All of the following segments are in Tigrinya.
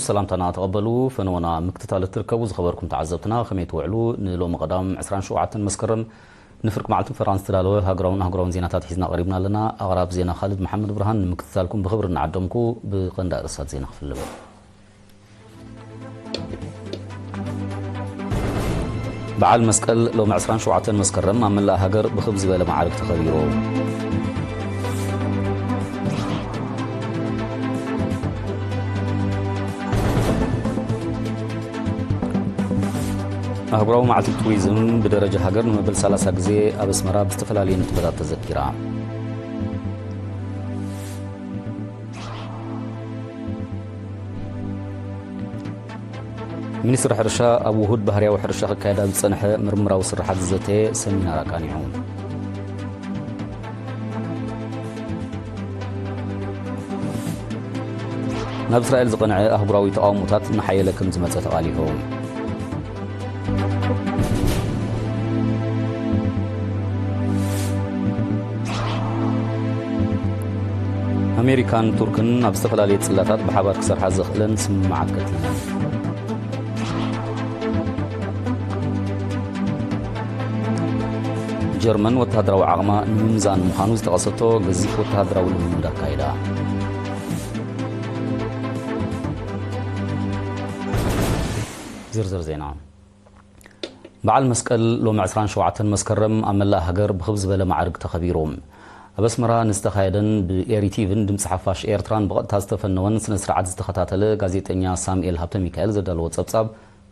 ሰላምታና ተቐበሉ። ፈነወና ምክትታል እትርከቡ ዝኸበርኩም ተዓዘብትና፣ ከመይ ትውዕሉ? ንሎሚ ቀዳም ዕስራን ሸውዓተን መስከረም ንፍርቂ መዓልቲ ፈራን ዝተዳለወ ሃገራውን ኣህጉራውን ዜናታት ሒዝና ቀሪብና ኣለና። ኣቕራብ ዜና ካልድ መሓመድ ብርሃን። ንምክትታልኩም ብኽብሪ እናዓደምኩ፣ ብቐንዲ ኣርእስታት ዜና ክፍልም። በዓል መስቀል ሎሚ ዕስራን ሸውዓተን መስከረም ኣብ መላእ ሃገር ብኽብ ዝበለ መዓርግ ተኸቢሩ። ኣህጉራዊ መዓልቲ ቱሪዝም ብደረጃ ሃገር ንመበል ሰላሳ ግዜ ኣብ ኣስመራ ብዝተፈላለየ ንጥፈታት ተዘኪራ። ሚኒስትሪ ሕርሻ ኣብ ውሁድ ባህርያዊ ሕርሻ ክካየድ ኣብ ዝጸንሐ ምርምራዊ ስርሓት ዝዘተየ ሰሚናር ኣቃኒዑ። ናብ እስራኤል ዝቐንዐ ኣህጉራዊ ተቓውሞታት እናሓየለ ከም ዝመጸ ተቓሊሑ። ኣሜሪካን ቱርክን ኣብ ዝተፈላለየ ጽላታት ብሓባር ክሰርሓ ዘኽእለን ስምምዓት ከቲመን። ጀርመን ወተሃደራዊ ዓቕማ ንምምዛን ምዃኑ ዝጠቐሰቶ ገዚፍ ወተሃደራዊ ልምምድ ኣካይዳ። ዝርዝር ዜና። በዓል መስቀል ሎሚ ዕስራን ሸውዓተን መስከረም ኣብ መላእ ሃገር ብኽብ ዝበለ መዓርግ ተኸቢሩ። ኣብ ኣስመራ ንዝተኻየደን ብኤሪ ቲቪን ድምፂ ሓፋሽ ኤርትራን ብቐጥታ ዝተፈነወን ስነ ስርዓት ዝተኸታተለ ጋዜጠኛ ሳሙኤል ሃብተ ሚካኤል ዘዳለዎ ጸብጻብ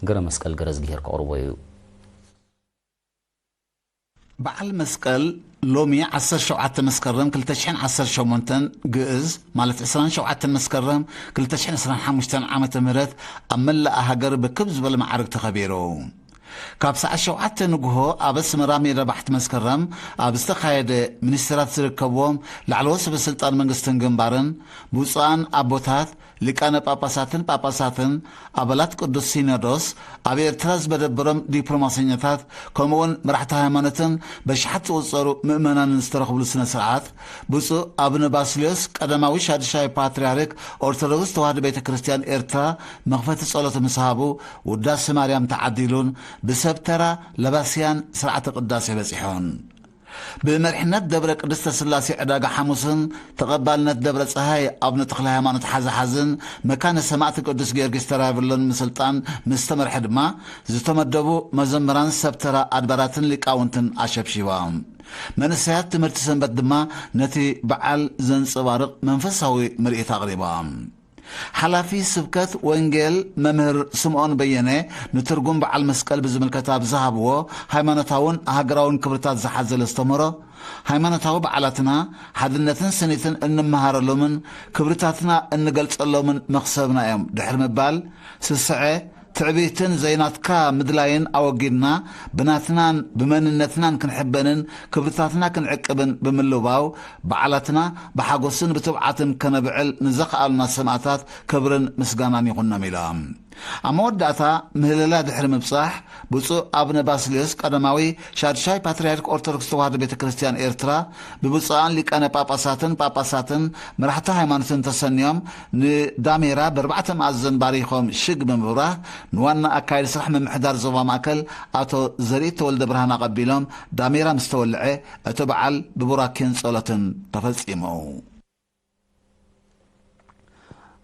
ገረ መስቀል ገረዝግሄር ከቕርቦ እዩ። በዓል መስቀል ሎሚ ዓሰርተ ሸውዓተ መስከረም ክልተ ሽሕን ዓሰርተ ሸሞንተን ግእዝ፣ ማለት ዕስራን ሸውዓተን መስከረም ክልተ ሽሕን ዕስራን ሓሙሽተን ዓመተ ምህረት ኣብ መላእ ሃገር ብክብ ዝበለ መዓርግ ተኸቢሩ። ካብ ሰዓት ሸውዓተ ንግሆ ኣብ ኣስመራ ሜዳ ባሕቲ መስከረም ኣብ ዝተኻየደ፣ ሚኒስትራት ዝርከብዎም ላዕለዎት ሰበ ስልጣን መንግስትን ግንባርን፣ ብፁዓን ኣቦታት፣ ሊቃነ ጳጳሳትን ጳጳሳትን፣ ኣባላት ቅዱስ ሲኖዶስ፣ ኣብ ኤርትራ ዝመደበሮም ዲፕሎማሰኛታት፣ ከምኡውን መራሕቲ ሃይማኖትን በሽሓት ዝቑጸሩ ምእመናንን ዝተረኽብሉ ስነ ስርዓት፣ ብፁዕ ኣቡነ ባስልዮስ ቀዳማዊ ሻድሻይ ፓትርያርክ ኦርቶዶክስ ተዋህዶ ቤተ ክርስቲያን ኤርትራ መኽፈቲ ጸሎት ምስ ሃቡ፣ ውዳሴ ማርያም ተዓዲሉን ብሰብ ተራ ለባስያን ስርዓተ ቅዳሴ በጺሑን። ብመሪሕነት ደብረ ቅድስተ ስላሴ ዕዳጋ ሓሙስን ተቐባልነት ደብረ ጸሃይ ኣቡነ ተኽለ ሃይማኖት ሓዝሓዝን መካነ ሰማዕቲ ቅዱስ ጊዮርጊስ ተራብሎን ምስልጣን ምስ ተመርሐ ድማ፣ ዝተመደቡ መዘምራን ሰብ ተራ ኣድባራትን ሊቃውንትን ኣሸብሺቦም። መንእሰያት ትምህርቲ ሰንበት ድማ ነቲ በዓል ዘንጸባርቕ መንፈሳዊ ምርኢት ኣቕሪቦም። ሓላፊ ስብከት ወንጌል መምህር ስምዖን በየነ ንትርጉም በዓል መስቀል ብዝምልከት ኣብ ዝሃብዎ፣ ሃይማኖታውን ሃገራውን ክብርታት ዝሓዘለ ኣስተምህሮ፣ ሃይማኖታዊ በዓላትና ሓድነትን ስኒትን እንመሃረሎምን ክብርታትና እንገልጸሎምን መኽሰብና እዮም ድሕሪ ምባል፣ ስስዐ፣ ትዕቢትን ዘይናትካ ምድላይን ኣወጊድና፣ ብናትናን ብመንነትናን ክንሕበንን ክብርታትና ክንዕቅብን ብምልባው፣ በዓላትና ብሓጎስን ብትብዓትን ከነብዕል ንዘኽኣሉና ሰማእታት ክብርን ምስጋናን ይኹኖም ኢሎም። ኣብ መወዳእታ ምህለላ ድሕሪ ምብጻሕ፣ ብፁዕ ኣቡነ ባስልዮስ ቀዳማዊ ሻድሻይ ፓትርያርክ ኦርቶዶክስ ተዋህዶ ቤተ ክርስቲያን ኤርትራ፣ ብብፁዓን ሊቃነ ጳጳሳትን ጳጳሳትን መራሕቲ ሃይማኖትን ተሰንዮም ንዳሜራ ብኣርባዕተ መኣዝን ባሪኾም ሽግ ብምብራህ፣ ንዋና ኣካያዲ ስራሕ ምምሕዳር ዞባ ማእከል ኣቶ ዘርኢት ተወልደ ብርሃን ኣቐቢሎም ዳሜራ ምስ ተወልዐ፣ እቲ በዓል ብቡራኬን ጸሎትን ተፈጺሙ።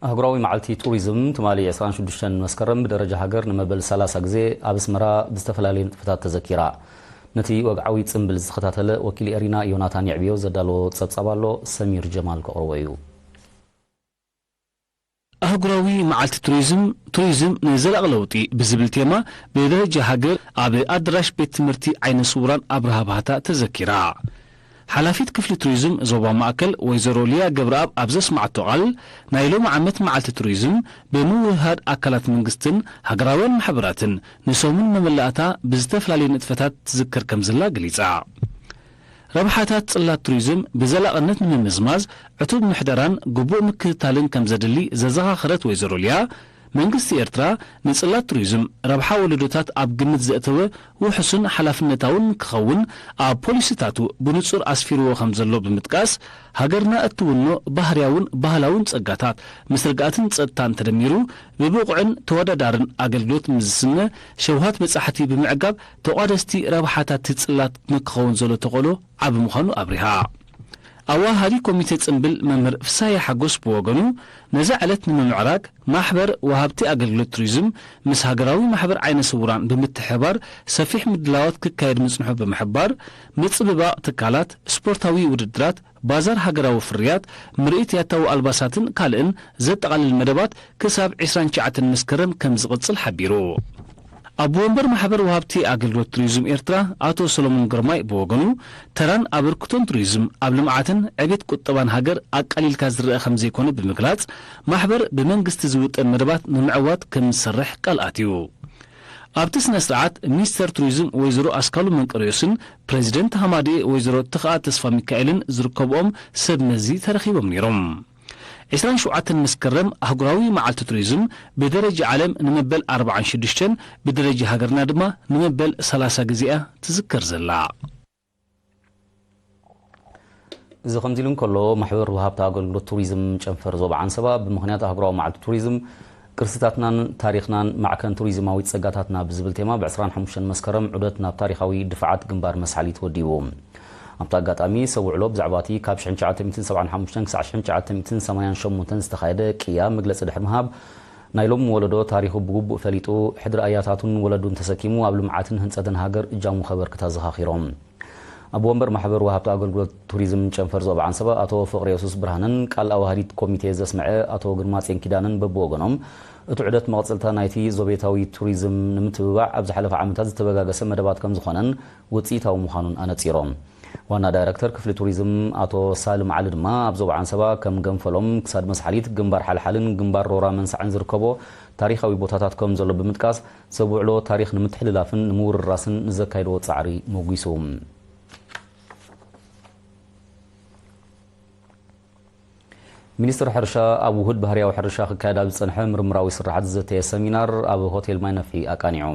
ኣህጉራዊ መዓልቲ ቱሪዝም ትማሊ ዕስራን ሽዱሽተን መስከረም ብደረጃ ሃገር ንመበል ሰላሳ ግዜ ኣብ ኣስመራ ብዝተፈላለየ ንጥፈታት ተዘኪራ። ነቲ ወግዓዊ ጽምብል ዝተኸታተለ ወኪል ኤሪና ዮናታን የዕብዮ ዘዳለዎ ጸብጻብ ኣሎ፣ ሰሚር ጀማል ከቕርቦ እዩ። ኣህጉራዊ መዓልቲ ቱሪዝም፣ ቱሪዝም ንዘላቒ ለውጢ ብዝብል ቴማ ብደረጃ ሃገር ኣብ ኣዳራሽ ቤት ትምህርቲ ዓይነ ስውራን ኣብርሃ ባህታ ተዘኪራ። ሓላፊት ክፍሊ ቱሪዝም ዞባ ማእከል ወይዘሮ ሊያ ገብረኣብ ኣብ ዘስማዓቶ ቃል፣ ናይ ሎሚ ዓመት መዓልቲ ቱሪዝም ብምውህሃድ ኣካላት መንግስትን ሃገራውያን ማሕበራትን ንሰሙን መመላእታ ብዝተፈላለየ ንጥፈታት ትዝከር ከም ዘላ ገሊጻ። ረብሓታት ጽላት ቱሪዝም ብዘላቕነት ንምምዝማዝ ዕቱብ ምሕደራን ግቡእ ምክትታልን ከም ዘድሊ ዘዘኻኸረት ወይዘሮ ሊያ፣ መንግስቲ ኤርትራ ንጽላት ቱሪዝም ረብሓ ወለዶታት ኣብ ግምት ዘእተወ ውሑስን ሓላፍነታውን ክኸውን ኣብ ፖሊሲታቱ ብንጹር ኣስፊርዎ ከም ዘሎ ብምጥቃስ፣ ሃገርና እትውኖ ባህርያውን ባህላውን ጸጋታት ምስ ርግኣትን ጸጥታን ተደሚሩ ብብቑዕን ተወዳዳርን ኣገልግሎት ምስ ዝስነ ሸውሃት በጻሕቲ ብምዕጋብ ተቋደስቲ ረብሓታት ጽላት ንክኸውን ዘሎ ተኽእሎ ዓቢ ምዃኑ ኣብሪሃ። ኣዋሃዲ ኮሚቴ ጽምብል መምህር ፍሳየ ሓጎስ ብወገኑ፣ ነዛ ዕለት ንምምዕራግ ማሕበር ወሃብቲ ኣገልግሎት ቱሪዝም ምስ ሃገራዊ ማሕበር ዓይነ ስውራን ብምትሕብባር ሰፊሕ ምድላዋት ክካየድ ምጽንሑ ብምሕባር፣ ምጽብባቕ ትካላት፣ ስፖርታዊ ውድድራት፣ ባዛር ሃገራዊ ፍርያት፣ ምርኢት ያታዊ ኣልባሳትን ካልእን ዘጠቓልል መደባት ክሳብ ዕስራን ትሽዓተን መስከረም ከም ዝቕጽል ሓቢሩ። ኣቦ ወንበር ማሕበር ወሃብቲ ኣገልግሎት ቱሪዝም ኤርትራ ኣቶ ሰሎሞን ግርማይ ብወገኑ፣ ተራን ኣበርክቶን ቱሪዝም ኣብ ልምዓትን ዕቤት ቁጠባን ሃገር ኣቃሊልካ ዝረኣ ከም ዘይኮነ ብምግላጽ፣ ማሕበር ብመንግስቲ ዝውጠን መደባት ንምዕዋት ከም ዝሰርሕ ቃል ኣትዩ። ኣብቲ ስነ ስርዓት ሚኒስተር ቱሪዝም ወይዘሮ ኣስካሉ መንቀርዮስን ፕሬዚደንት ሃማዴ ወይዘሮ ተኽኣ ተስፋ ሚካኤልን ዝርከብኦም ሰብ መዚ ተረኺቦም ነይሮም። ዕስራን ሸውዓተን መስከረም ኣህጉራዊ መዓልቲ ቱሪዝም ብደረጃ ዓለም ንመበል ኣርባዓን ሽዱሽተን፣ ብደረጃ ሃገርና ድማ ንመበል ሰላሳ ግዜ እያ ትዝከር ዘላ። እዚ ከምዚ ኢሉ እንከሎ፣ ማሕበር ወሃብቲ ኣገልግሎት ቱሪዝም ጨንፈር ዞባ ዓንሰባ ብምኽንያት ኣህጉራዊ መዓልቲ ቱሪዝም፣ ቅርስታትናን ታሪኽናን ማዕከን ቱሪዝማዊ ጸጋታትና ብዝብል ቴማ ብ ዕስራን ሓሙሽተን መስከረም ዑደት ናብ ታሪኻዊ ድፋዓት ግንባር መስሓሊ ተወዲቡ። ኣብቲ ኣጋጣሚ ሰብ ውዕሎ ብዛዕባ እቲ ካብ ሽሕን ትሽዓተ ሚእትን ሰብዓን ሓሙሽተን ክሳዕ ሽሕን ትሽዓተ ሚእትን ሰማንያን ሸሞንተን ዝተኻየደ ቅያ መግለጺ ድሕሪ ምሃብ፣ ናይ ሎሚ ወለዶ ታሪኹ ብግቡእ ፈሊጡ፣ ሕድሪ ኣያታቱን ወለዱን ተሰኪሙ ኣብ ልምዓትን ህንጸትን ሃገር እጃሙ ከበርክት ኣዘኻኺሮም። ኣቦ ወንበር ማሕበር ወሃብቲ ኣገልግሎት ቱሪዝም ጨንፈር ዞባ ዓንሰባ ኣቶ ፍቕረየሱስ ብርሃነን ቃል ኣዋሃዲት ኮሚቴ ዘስምዐ ኣቶ ግርማጼን ኪዳነን በብወገኖም፣ እቲ ዑደት መቐጸልታ ናይቲ ዞቤታዊ ቱሪዝም ንምትብባዕ ኣብ ዝሓለፈ ዓመታት ዝተበጋገሰ መደባት ከም ዝኾነን ውጽኢታዊ ምዃኑን ኣነጺሮም። ዋና ዳይረክተር ክፍሊ ቱሪዝም ኣቶ ሳልም ዓሊ ድማ ኣብ ዞባ ዓንሰባ ከም ገንፈሎም፣ ክሳድ መስሓሊት፣ ግንባር ሓልሓልን ግንባር ሮራ መንሳዕን ዝርከቦ ታሪኻዊ ቦታታት ከም ዘሎ ብምጥቃስ፣ ሰብ ውዕሎ ታሪኽ ንምትሕልላፍን ንምውርራስን ንዘካየድዎ ጻዕሪ መጒሱ። ሚኒስትሪ ሕርሻ ኣብ ውሁድ ባህርያዊ ሕርሻ ክካየድ ኣብ ዝጸንሐ ምርምራዊ ስርሓት ዝዘተየ ሰሚናር ኣብ ሆቴል ማይ ነፍሒ ኣቃኒዑ።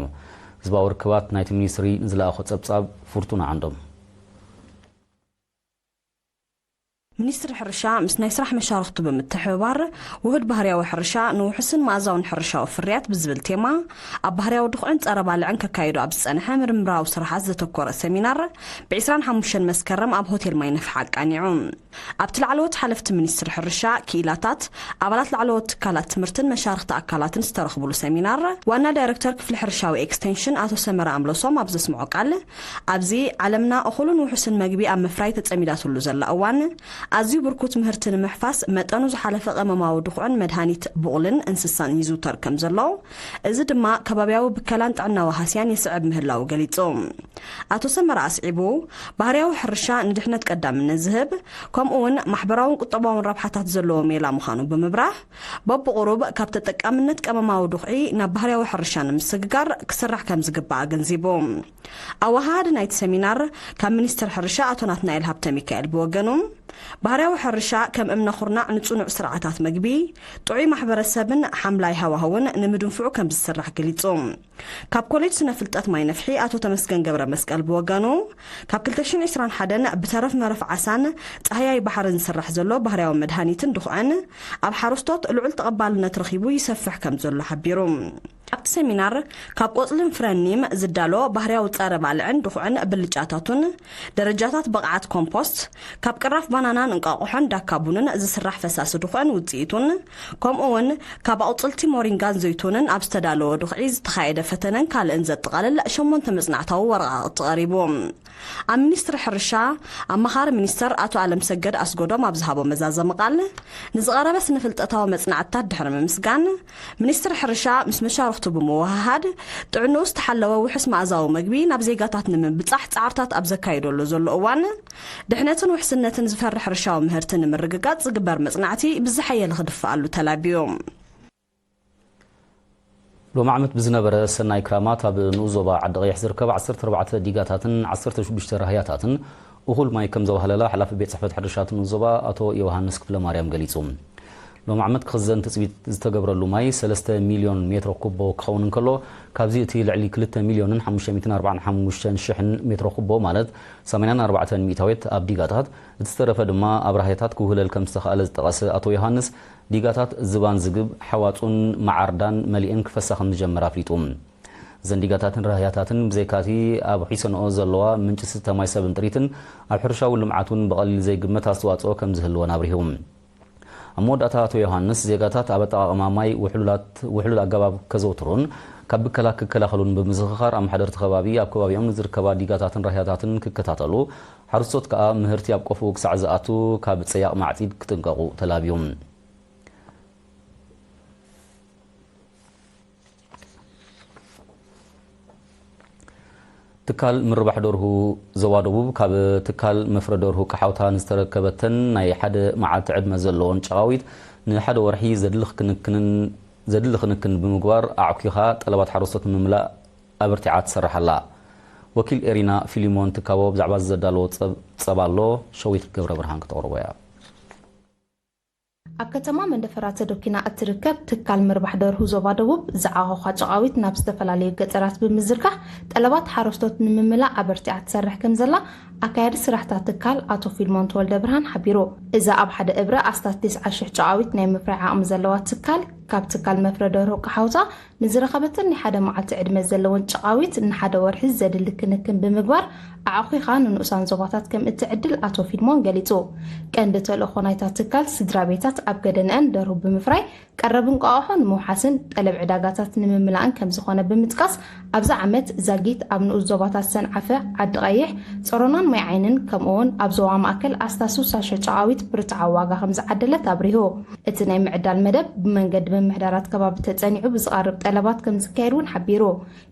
ህዝባዊ ርክባት ናይቲ ሚኒስትሪ ንዝለኣኾ ጸብጻብ ፍርቱና ዓንዶም። ሚኒስትሪ ሕርሻ ምስ ናይ ስራሕ መሻርኽቱ ብምትሕብባር፣ ውሁድ ባህርያዊ ሕርሻ ንውሑስን መኣዛውን ሕርሻዊ ፍርያት ብዝብል ቴማ፣ ኣብ ባህርያዊ ድኹዕን ጸረ ባልዕን ከካይዶ ኣብ ዝጸንሐ ምርምራዊ ስራሓት ዘተኮረ ሰሚናር፣ ብ ዕስራን ሓሙሽተን መስከረም ኣብ ሆቴል ማይ ነፍሒ ኣቃኒዑ። ኣብቲ ላዕለዎት ሓለፍቲ ሚኒስትሪ ሕርሻ፣ ክኢላታት፣ ኣባላት ላዕለዎት ትካላት ትምህርትን መሻርኽቲ ኣካላትን ዝተረኽብሉ ሰሚናር፣ ዋና ዳይረክተር ክፍሊ ሕርሻዊ ኤክስቴንሽን ኣቶ ሰመረ ኣምሎሶም ኣብ ዘስምዖ ቃል፣ ኣብዚ ዓለምና እኹልን ውሑስን መግቢ ኣብ ምፍራይ ተጸሚዳትሉ ዘላ እዋን፣ ኣዝዩ ብርኩት ምህርቲ ንምሕፋስ መጠኑ ዝሓለፈ ቀመማዊ ድኹዕን መድሃኒት ቡቕልን እንስሳን ይዝውተር ከም ዘሎ፣ እዚ ድማ ከባብያዊ ብከላን ጥዕናዊ ሃስያን የስዕብ ምህላዉ ገሊጹ። ኣቶ ሰመረ ኣስዒቡ፣ ባህርያዊ ሕርሻ ንድሕነት ቀዳምነት ዝህብ፣ ከምኡ እውን ማሕበራውን ቁጠባውን ረብሓታት ዘለዎ ሜላ ምዃኑ ብምብራህ፣ በብቑሩብ ካብ ተጠቃምነት ቀመማዊ ድኹዒ ናብ ባህርያዊ ሕርሻ ንምስግጋር ክስራሕ ከም ዝግባእ ኣገንዚቡ። ኣወሃሃዲ ናይቲ ሰሚናር ካብ ሚኒስትሪ ሕርሻ ኣቶ ናትናኤል ሃብተሚካኤል ብወገኑ፣ ባህርያዊ ሕርሻ ከም እምነ ኩርናዕ ንጽኑዕ ስርዓታት መግቢ፣ ጥዑይ ማሕበረሰብን ሓምላይ ሃዋህውን ንምድንፍዑ ከም ዝስራሕ ገሊጹ። ካብ ኮሌጅ ስነ ፍልጠት ማይ ነፍሒ ኣቶ ተመስገን ገብረ መስቀል ብወገኑ፣ ካብ ክልተ ሽሕን ዕስራን ሓደን ብተረፍ መረፍ ዓሳን ጻህያይ ባሕርን ዝስራሕ ዘሎ ባህርያዊ መድሃኒትን ድኹዕን ኣብ ሓረስቶት ልዑል ተቐባልነት ረኺቡ ይሰፍሕ ከም ዘሎ ሓቢሩ። ኣብቲ ሰሚናር፣ ካብ ቆጽልን ፍረን ኒም ዝዳሎ ባህርያዊ ጸረ ባልዕን ድኹዕን ብልጫታቱን፣ ደረጃታት ብቕዓት ኮምፖስት፣ ካብ ቅራፍ ባናናን እንቋቑሖን ዳካ ቡንን ዝስራሕ ፈሳሲ ድኹዕን ውጽኢቱን፣ ከምኡ እውን ካብ ኣቑጽልቲ ሞሪንጋን ዘይቱንን ኣብ ዝተዳለወ ድኹዒ ዝተኻየደ ፈተነን ካልእን ዘጠቓልል ሸሞንተ መጽናዕታዊ ወረቓቕቲ ቀሪቡ። ኣብ ሚኒስትሪ ሕርሻ፣ ኣማኻሪ ሚኒስተር ኣቶ ኣለምሰገድ ኣስጎዶም ኣብ ዝሃቦ መዛዘሚ ቃል፣ ንዝቐረበ ስነ-ፍልጠታዊ መጽናዕትታት ድሕሪ ምምስጋን፣ ሚኒስትሪ ሕርሻ ምስ መሻርኽቱ ብምውህሃድ፣ ጥዕንኡ ዝተሓለወ ውሑስ መኣዛዊ መግቢ ናብ ዜጋታት ንምብጻሕ ጻዕርታት ኣብ ዘካይደሉ ዘሎ እዋን፣ ድሕነትን ውሕስነትን ዝፈሪ ሕርሻዊ ምህርቲ ንምርግጋጽ ዝግበር መጽናዕቲ ብዝሓየለ ክድፈኣሉ ተላብዩ። ሎሚ ዓመት ብዝነበረ ሰናይ ክራማት፣ ኣብ ንኡስ ዞባ ዓዲ ቀይሕ ዝርከባ ዓሰርተ ኣርባዕተ ዲጋታትን ዓሰርተ ሽዱሽተ ራህያታትን እኹል ማይ ከም ዘዋህለላ ሓላፊ ቤት ጽሕፈት ሕርሻ እቲ ንኡስ ዞባ ኣቶ ዮሃንስ ክፍለማርያም ገሊጹ። ሎም ዓመት ክኽዘን ትጽቢት ዝተገብረሉ ማይ ሰለስተ ሚልዮን ሜትሮ ኩቦ ክኸውን እንከሎ፣ ካብዚ እቲ ልዕሊ ክልተ ሚልዮንን ሓሙሽተ ሚእትን ኣርባዓን ሓሙሽተን ሽሕን ሜትሮ ኩቦ፣ ማለት ሰማንያን ኣርባዕተን ሚእታዊት፣ ኣብ ዲጋታት፣ እቲ ዝተረፈ ድማ ኣብ ራህያታት ክውህለል ከም ዝተኻእለ ዝጠቐሰ ኣቶ ዮሃንስ፣ ዲጋታት ዝባን ዝግብ፣ ሓዋጹን መዓርዳን መሊኤን ክፈሳ ከም ዝጀመረ ኣፍሊጡ። እዘን ዲጋታትን ራህያታትን ብዘይካቲ ኣብ ሒሰንኦ ዘለዋ ምንጪ ስተ ማይ ሰብን ጥሪትን፣ ኣብ ሕርሻዊ ልምዓት እውን ብቐሊል ዘይግመት ኣስተዋጽኦ ከም ዝህልወን ኣብሪሁ። ኣብ መወዳእታ ኣቶ ዮሃንስ፣ ዜጋታት ኣብ ኣጠቓቕማ ማይ ውሕሉላት-፣ ውሕሉል ኣገባብ ከዘውትሩን ካብ ብከላ ክከላኸሉን ብምዝኽኻር፣ ኣመሓደርቲ ከባቢ ኣብ ከባቢኦም ንዝርከባ ዲጋታትን ራህያታትን ክከታተሉ፣ ሓረስቶት ከኣ ምህርቲ ኣብ ቆፎኡ ክሳዕ ዝኣቱ ካብ ጸያቕ ማዕጺድ ክጥንቀቑ ተላብዩ። ትካል ምርባሕ ደርሁ ዞባ ደቡብ፣ ካብ ትካል መፍረ ደርሁ ቀሓውታ ንዝተረከበተን ናይ ሓደ መዓልቲ ዕድመ ዘለዎን ጨቓዊት ንሓደ ወርሒ ዘድሊ ክንክንን፣ ዘድሊ ክንክን ብምግባር ኣዕኲኻ ጠለባት ሓረስቶት ንምምላእ ኣበርቲዓ ትሰርሕ ኣላ። ወኪል ኤሪና ፊሊሞን ትካቦ ብዛዕባ እዚ ዘዳለዎ ጸብ-፣ ጸባ ኣሎ፣ ሸዊት ገብረ ብርሃን ክተቕርቦ እያ። ኣብ ከተማ መንደፈራ ተደኪና እትርከብ ትካል ምርባሕ ደርሁ ዞባ ደቡብ፣ ዝዓኾኻ ጨቓዊት ናብ ዝተፈላለዩ ገጠራት ብምዝርጋሕ፣ ጠለባት ሓረስቶት ንምምላእ ኣበርቲዓ ትሰርሕ ከም ዘላ፣ ኣካያዲ ስራሕታት ትካል ኣቶ ፊልሞን ተወልደ ብርሃን ሓቢሩ። እዛ ኣብ ሓደ እብረ ኣስታት ተስዓ ሽሕ ጨቓዊት ናይ ምፍራይ ዓቕሚ ዘለዋ ትካል፣ ካብ ትካል መፍረ ደርሁ ቀሓውታ ንዝረኸበተን ናይ ሓደ መዓልቲ ዕድመ ዘለወን ጨቓዊት ንሓደ ወርሒ ዘድሊ ክንክን ብምግባር፣ ኣዕኺኻ ንንኡሳን ዞባታት ከም እትዕድል ኣቶ ፊልሞን ገሊጹ። ቀንዲ ተልእኾ ናይታ ትካል፣ ስድራ ቤታት ኣብ ገደነአን ደርሁ ብምፍራይ፣ ቀረብ እንቋቑሖ ንምውሓስን ጠለብ ዕዳጋታት ንምምላእን ከም ዝኾነ ብምጥቃስ፣ ኣብዚ ዓመት ዛጊት ኣብ ንኡስ ዞባታት ሰንዓፈ፣ ዓዲ ቀይሕ፣ ጸሮናን ማይ ዓይንን፣ ከምኡ'ውን ኣብ ዞባ ማእከል ኣስታት ስሳ ሽሕ ጨቓዊት ብርትዓዊ ዋጋ ከም ዝዓደለት ኣብሪሁ። እቲ ናይ ምዕዳል መደብ ብመንገዲ ምምሕዳራት ከባቢ ተጸኒዑ ብዝቐርብ ጠለባት ከም ዝካየድ እውን ሓቢሩ።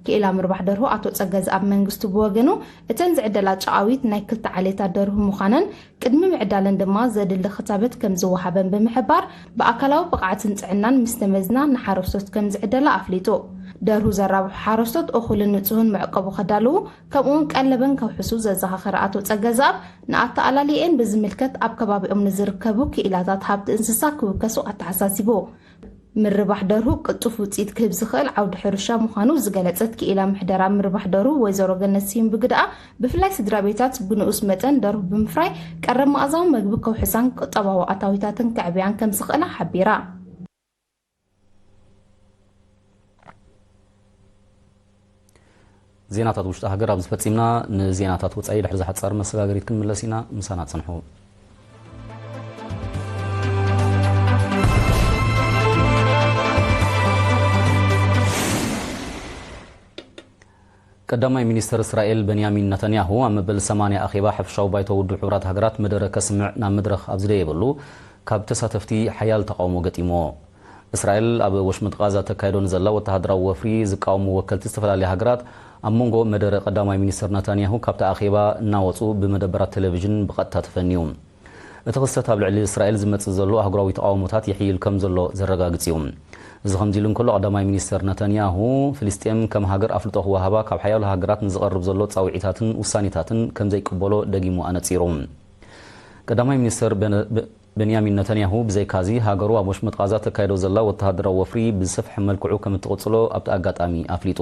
ክኢላ ምርባሕ ደርሁ ኣቶ ጸገዝኣብ መንግስቱ ብወገኑ፣ እተን ዝዕደላ ጨቓዊት ናይ ክልተ ዓሌታት ደርሁ ምዃነን፣ ቅድሚ ምዕዳለን ድማ ዘድሊ ክታበት ከም ዝወሃበን ብምሕባር፣ ብኣካላዊ ብቕዓትን ጥዕናን ምስ ተመዝና ንሓረስቶት ከም ዝዕደላ ኣፍሊጡ። ደርሁ ዘራብሑ ሓረስቶት እኹልን ንጹህን መዕቀቡ ከዳልዉ፣ ከምኡ'ውን ቀለበን ከውሕሱ ዘዘኻኸረ ኣቶ ጸገዝኣብ፣ ንኣተኣላልየኤን ብዝምልከት ኣብ ከባቢኦም ንዝርከቡ ክኢላታት ሃብቲ እንስሳ ክውከሱ ኣተሓሳሲቡ። ምርባሕ ደርሁ ቅልጡፍ ውጽኢት ክህብ ዝኽእል ዓውዲ ሕርሻ ምዃኑ ዝገለጸት ክኢላ ምሕደራ ምርባሕ ደርሁ ወይዘሮ ገነት ስዩም ብግደኣ፣ ብፍላይ ስድራ ቤታት ብንኡስ መጠን ደርሁ ብምፍራይ ቀረብ መኣዛዊ መግቢ ከውሕሳን ቁጠባዊ ኣታዊታተን ከዕብያን ከም ዝኽእላ ሓቢራ። ዜናታት ውሽጢ ሃገር ኣብዚ ፈጺምና። ንዜናታት ወጻኢ ድሕሪ ዝሓጻር መሰጋገሪት ክንምለስ ኢና። ምሳና ጽንሑ። ቀዳማይ ሚኒስተር እስራኤል በንያሚን ነታንያሁ ኣብ መበል ሰማንያ ኣኼባ ሓፈሻዊ ባይቶ ውድብ ሕቡራት ሃገራት መደረ ከስምዕ ናብ መድረኽ ኣብ ዝደየበሉ፣ ካብ ተሳተፍቲ ሓያል ተቓውሞ ገጢምዎ። እስራኤል ኣብ ወሽመጥ ቃዛ ተካይዶ ንዘላ ወተሃደራዊ ወፍሪ ዝቃወሙ ወከልቲ ዝተፈላለያ ሃገራት፣ ኣብ መንጎ መደረ ቀዳማይ ሚኒስተር ነታንያሁ ካብቲ ኣኼባ እናወጹ ብመደበራት ቴሌቪዥን ብቐጥታ ተፈንዩ። እቲ ክስተት ኣብ ልዕሊ እስራኤል ዝመጽእ ዘሎ ኣህጉራዊ ተቓውሞታት ይሕይል ከም ዘሎ ዘረጋግጽ እዩ። እዚ ከምዚ ኢሉ እንከሎ፣ ቀዳማይ ሚኒስተር ነታንያሁ፣ ፍልስጤም ከም ሃገር ኣፍልጦ ክወሃባ ካብ ሓያሎ ሃገራት ንዝቐርብ ዘሎ ጻውዒታትን ውሳኔታትን ከም ዘይቅበሎ ደጊሙ ኣነጺሩ። ቀዳማይ ሚኒስተር በነ-፣ በ-፣ በንያሚን ነታንያሁ፣ ብዘይካዚ፣ ሃገሩ ኣብ ወሽመጥ ቃዛ ተካይዶ ዘላ ወተሃደራዊ ወፍሪ ብዝሰፍሐ መልክዑ ከም እትቕጽሎ ኣብቲ ኣጋጣሚ ኣፍሊጡ።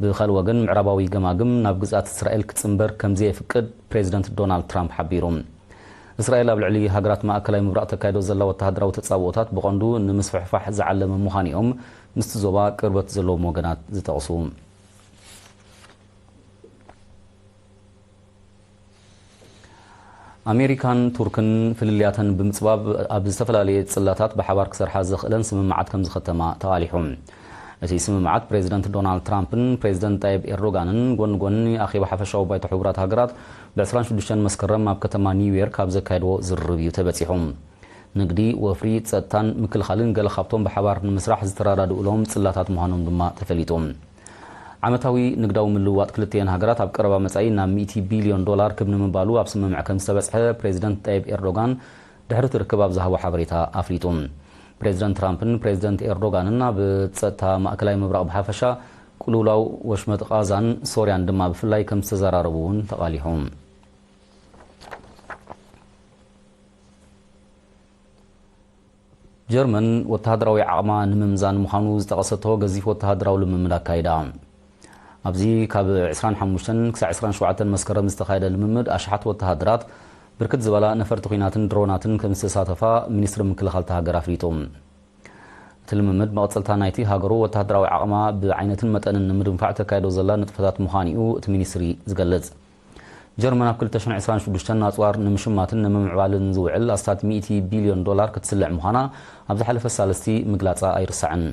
ብኻልእ ወገን፣ ምዕራባዊ ገማግም ናብ ግዝኣት እስራኤል ክጽንበር ከም ዘየፍቅድ ፕሬዚደንት ዶናልድ ትራምፕ ሓቢሩ። እስራኤል ኣብ ልዕሊ ሃገራት ማእከላይ ምብራቕ ተካይዶ ዘላ ወተሃደራዊ ተጻብኦታት ብቐንዱ ንምስፍሕፋሕ ዝዓለመ ምዃኑ እዮም ምስቲ ዞባ ቅርበት ዘለዎም ወገናት ዝጠቕሱ። ኣሜሪካን ቱርክን ፍልልያተን ብምጽባብ ኣብ ዝተፈላለየ ጽላታት ብሓባር ክሰርሓ ዘኽእለን ስምምዓት ከም ዝኸተማ ተቓሊሑ። እቲ ስምምዓት ፕሬዚደንት ዶናልድ ትራምፕን ፕሬዚደንት ጣይብ ኤርዶጋንን ጎኒ ጎኒ ኣኼባ ሓፈሻዊ ባይቶ ሕቡራት ሃገራት ብ ዕስራን ሽዱሽተን መስከረም ኣብ ከተማ ኒውዮርክ ኣብ ዘካየድዎ ዝርርብ እዩ ተበጺሑ። ንግዲ፣ ወፍሪ፣ ጸጥታን ምክልኻልን ገለ ካብቶም ብሓባር ንምስራሕ ዝተረዳድኡሎም ጽላታት ምዃኖም ድማ ተፈሊጡ። ዓመታዊ ንግዳዊ ምልውዋጥ ክልቲኤን ሃገራት ኣብ ቀረባ መጻኢ ናብ ሚእቲ ቢልዮን ዶላር ክብ ንምባሉ ኣብ ስምምዕ ከም ዝተበጽሐ ፕሬዚደንት ጣይብ ኤርዶጋን ድሕሪ እቲ ርክብ ኣብ ዝሃቦ ሓበሬታ ኣፍሊጡ። ፕሬዚደንት ትራምፕን ፕሬዚደንት ኤርዶጋንን ኣብ ጸጥታ ማእከላይ ምብራቕ ብሓፈሻ፣ ቅልውላው ወሽመጥ ቃዛን ሶርያን ድማ ብፍላይ ከም ዝተዘራረቡ እውን ተቓሊሑ። ጀርመን ወተሃደራዊ ዓቕማ ንምምዛን ምዃኑ ዝጠቐሰቶ ገዚፍ ወተሃደራዊ ልምምድ ኣካይዳ። ኣብዚ ካብ ዕስራን ሓሙሽተን ክሳዕ ዕስራን ሸውዓተን መስከረም ዝተኻየደ ልምምድ፣ ኣሽሓት ወተሃደራት፣ ብርክት ዝበላ ነፈርቲ ኲናትን ድሮናትን ከም ዝተሳተፋ ሚኒስትሪ ምክልኻል እታ ሃገር ኣፍሊጡ። እቲ ልምምድ መቐጸልታ ናይቲ ሃገሩ ወተሃደራዊ ዓቕማ ብዓይነትን መጠንን ንምድንፋዕ ተካይዶ ዘላ ንጥፈታት ምዃኑ እዩ እቲ ሚኒስትሪ ዝገልጽ። ጀርመን ኣብ ክልተ ሽሕን ዕስራን ሽዱሽተን ኣጽዋር ንምሽማትን ንምምዕባልን ዝውዕል ኣስታት ሚእቲ ቢልዮን ዶላር ክትስልዕ ምዃና ኣብ ዝሓለፈ ሳልስቲ ምግላጻ ኣይርሳዕን።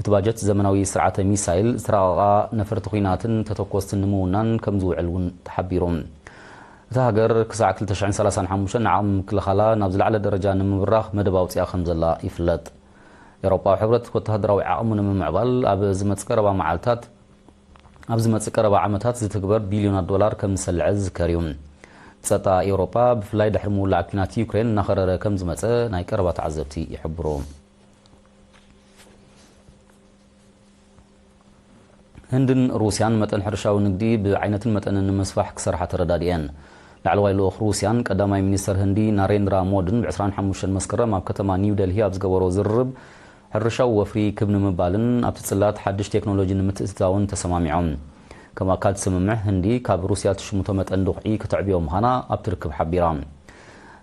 እቲ ባጀት ዘመናዊ ስርዓተ ሚሳይል፣ ዝተራቐቓ ነፈርቲ ኲናትን ተተኮስትን ንምውናን ከም ዝውዕል እውን ተሓቢሩ። እታ ሃገር ክሳዕ ክልተ ሽሕን ሰላሳን ሓሙሽተን ዓቕሚ ምክልኻላ ናብ ዝለዓለ ደረጃ ንምብራኽ መደብ ኣውጺኣ ከም ዘላ ይፍለጥ። ኤውሮጳዊ ሕብረት ወተሃደራዊ ዓቕሙ ንምምዕባል ኣብ ዝመጽእ ቀረባ መዓልታት ኣብ ዝመጽእ ቀረባ ዓመታት ዝትግበር ቢልዮናት ዶላር ከም ዝሰልዐ ዝዝከር እዩ። ጸጥታ ኤውሮጳ፣ ብፍላይ ድሕሪ ምውላዕ ኲናት ዩክሬን፣ እናኸረረ ከም ዝመጸ ናይ ቀረባ ተዓዘብቲ ይሕብሩ። ህንድን ሩስያን መጠን ሕርሻዊ ንግዲ ብዓይነትን መጠንን ንምስፋሕ ክሰርሓ ተረዳዲኤን። ላዕለዋይ ልኡኽ ሩስያን ቀዳማይ ሚኒስተር ህንዲ ናሬንድራ ሞድን ብ ዕስራን ሓሙሽተን መስከረም ኣብ ከተማ ኒው ደልሂ ኣብ ዝገበሮ ዝርርብ፣ ሕርሻዊ ወፍሪ ክብ ንምባልን ኣብቲ ጽላት ሓድሽ ቴክኖሎጂ ንምትእትታውን ተሰማሚዖም። ከም ኣካል እቲ ስምምዕ፣ ህንዲ ካብ ሩስያ ትሽምቶ መጠን ድኹዒ ከተዕብዮ ምዃና ኣብቲ ርክብ ሓቢራ።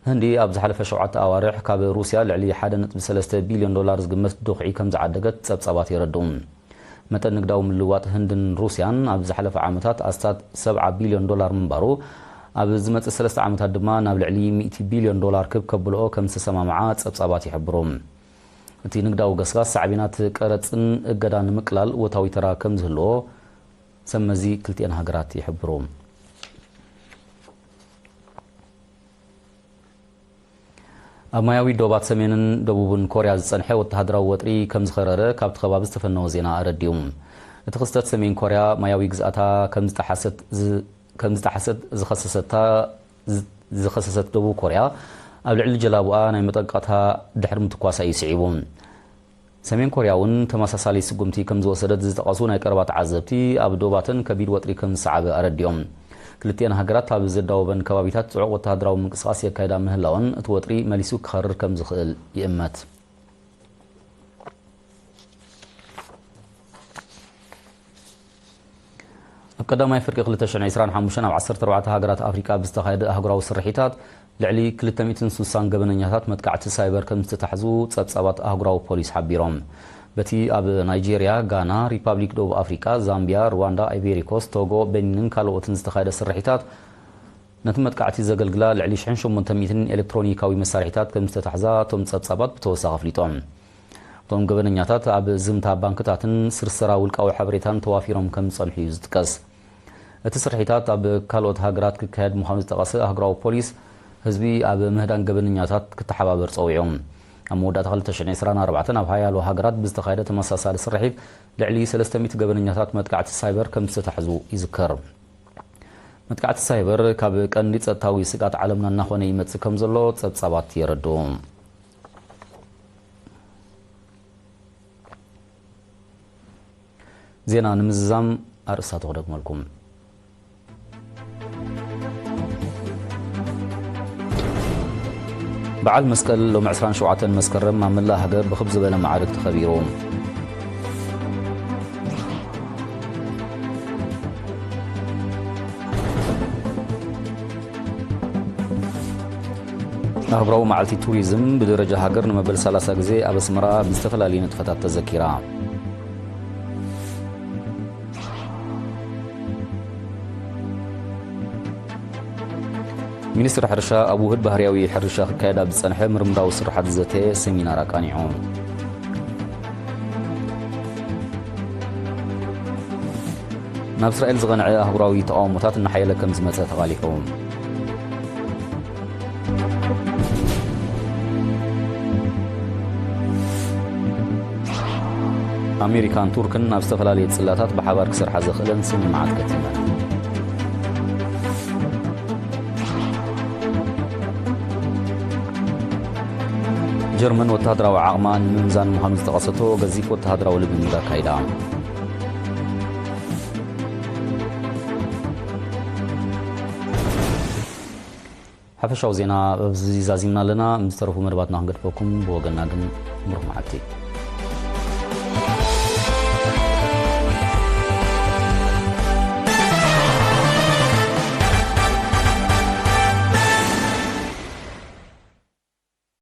ህንዲ ኣብ ዝሓለፈ ሸውዓተ ኣዋርሕ ካብ ሩስያ ልዕሊ ሓደ ነጥቢ ሰለስተ ቢልዮን ዶላር ዝግመት ድኹዒ ከም ዝዓደገት ጸብጻባት የረድኡ። መጠን ንግዳዊ ምልውዋጥ ህንድን ሩስያን ኣብ ዝሓለፈ ዓመታት ኣስታት ሰብዓ ቢልዮን ዶላር ምንባሩ፣ ኣብ ዝመጽእ ሰለስተ ዓመታት ድማ ናብ ልዕሊ ሚእቲ ቢልዮን ዶላር ክብ ከብልኦ ከም ዝተሰማምዓ ጸብጻባት ይሕብሩ። እቲ ንግዳዊ ገስጋስ ሳዕቤናት ቀረጽን እገዳ ንምቅላል እወታዊ ተራ ከም ዝህልዎ ሰብ መዚ ክልቲኤን ሃገራት ይሕብሩ። ኣብ ማያዊ ዶባት ሰሜንን ደቡብን ኮርያ ዝጸንሐ ወተሃደራዊ ወጥሪ ከም ዝኸረረ ካብቲ ከባቢ ዝተፈነወ ዜና ኣረዲኡ። እቲ ክስተት፣ ሰሜን ኮርያ ማያዊ ግዝኣታ ከም ዝጠሓሰት ዝ-፣ ከም ዝጠሓሰት ዝኸሰሰታ፣ ዝ-፣ ዝኸሰሰት ደቡብ ኮርያ፣ ኣብ ልዕሊ ጀላቡኣ ናይ መጠንቀቕታ ድሕሪ ምትኳሳ እዩ ስዒቡ። ሰሜን ኮርያ እውን ተመሳሳሊ ስጉምቲ ከም ዝወሰደት ዝጠቐሱ ናይ ቀረባ ተዓዘብቲ፣ ኣብ ዶባተን ከቢድ ወጥሪ ከም ዝሰዓበ ኣረዲኦም። ክልቲኤን ሃገራት ኣብ ዘዳወበን ከባቢታት ጽዑቕ ወተሃደራዊ ምንቅስቓስ የካይዳ ምህላወን፣ እቲ ወጥሪ መሊሱ ክኸርር ከም ዝኽእል ይእመት። ኣብ ቀዳማይ ፍርቂ ክልተ ሽሕን ዕስራን ሓሙሽተን ኣብ ዓሰርተ ኣርባዕተ ሃገራት ኣፍሪቃ ብዝተኻየደ ኣህጉራዊ ስርሒታት፣ ልዕሊ ክልተ ሚእትን ስሳን ገበነኛታት መጥቃዕቲ ሳይበር ከም ዝተታሕዙ ጸብጻባት ኣህጉራዊ ፖሊስ ሓቢሮም። በቲ ኣብ ናይጄርያ፣ ጋና፣ ሪፓብሊክ ደቡብ ኣፍሪቃ፣ ዛምቢያ፣ ሩዋንዳ፣ ኣይቬሪኮስት፣ ቶጎ፣ ቤኒንን ካልኦትን ዝተኻየደ ስርሒታት፣ ነቲ መጥቃዕቲ ዘገልግላ ልዕሊ ሽሕን ሸሞንተ ሚእትን ኤሌክትሮኒካዊ መሳርሒታት ከም ዝተታሕዛ እቶም ጸብጻባት ብተወሳኺ ኣፍሊጦም። እቶም ገበነኛታት ኣብ ዝምታ ባንክታትን ስርሰራ ውልቃዊ ሓበሬታን ተዋፊሮም ከም ዝጸንሑ እዩ ዝጥቀስ። እቲ ስርሒታት ኣብ ካልኦት ሃገራት ክካየድ ምዃኑ ዝጠቐሰ ኣህጉራዊ ፖሊስ፣ ህዝቢ ኣብ ምህዳን ገበነኛታት ክተሓባበር ጸዊዑ። ኣብ መወዳእታ ክልተ ሽሕን ዕስራን ኣርባዕተን ኣብ ሓያሎ ሃገራት ብዝተኻየደ ተመሳሳሊ ስርሒት፣ ልዕሊ ሰለስተ ሚእቲ ገበነኛታት መጥቃዕቲ ሳይበር ከም ዝተታሕዙ ይዝከር። መጥቃዕቲ ሳይበር ካብ ቀንዲ ጸጥታዊ ስግኣት ዓለምና እናኾነ ይመጽእ ከም ዘሎ ጸብጻባት የረድኡ። ዜና ንምዝዛም ኣርእስታቱ ክደግመልኩም። በዓል መስቀል ሎሚ ዕስራን ሸውዓተን መስከረም ኣብ መላእ ሃገር ብኽብ ዝበለ ማዕርግ ተኸቢሩ። ኣህጉራዊ መዓልቲ ቱሪዝም ብደረጃ ሃገር ንመበል ሰላሳ ግዜ ኣብ ኣስመራ ብዝተፈላለዩ ንጥፈታት ተዘኪራ። ሚኒስትሪ ሕርሻ ኣብ ውህድ ባህርያዊ ሕርሻ ክካየድ ኣብ ዝጸንሐ ምርምራዊ ስራሓት ዝዘተየ ሰሚናር ኣቃኒዑ። ናብ እስራኤል ዝቐንዐ ኣህጉራዊ ተቓውሞታት እናሓየለ ከም ዝመጸ ተቓሊሑ። ኣሜሪካን ቱርክን ኣብ ዝተፈላለየ ጽላታት ብሓባር ክሰርሓ ዘኽእለን ስምምዓት ከቲመን። ጀርመን ወተሃደራዊ ዓቕማ ንምምዛን ምዃኑ ዝጠቐሰቶ ገዚፍ ወተሃደራዊ ልምምድ ኣካይዳ። ሓፈሻዊ ዜና ኣብዚ ዛዚምና ኣለና። ምስ ዝተረፉ መደባትና ክንገድፈኩም፣ ብወገንና ግን ብሩኽ መዓልቲ።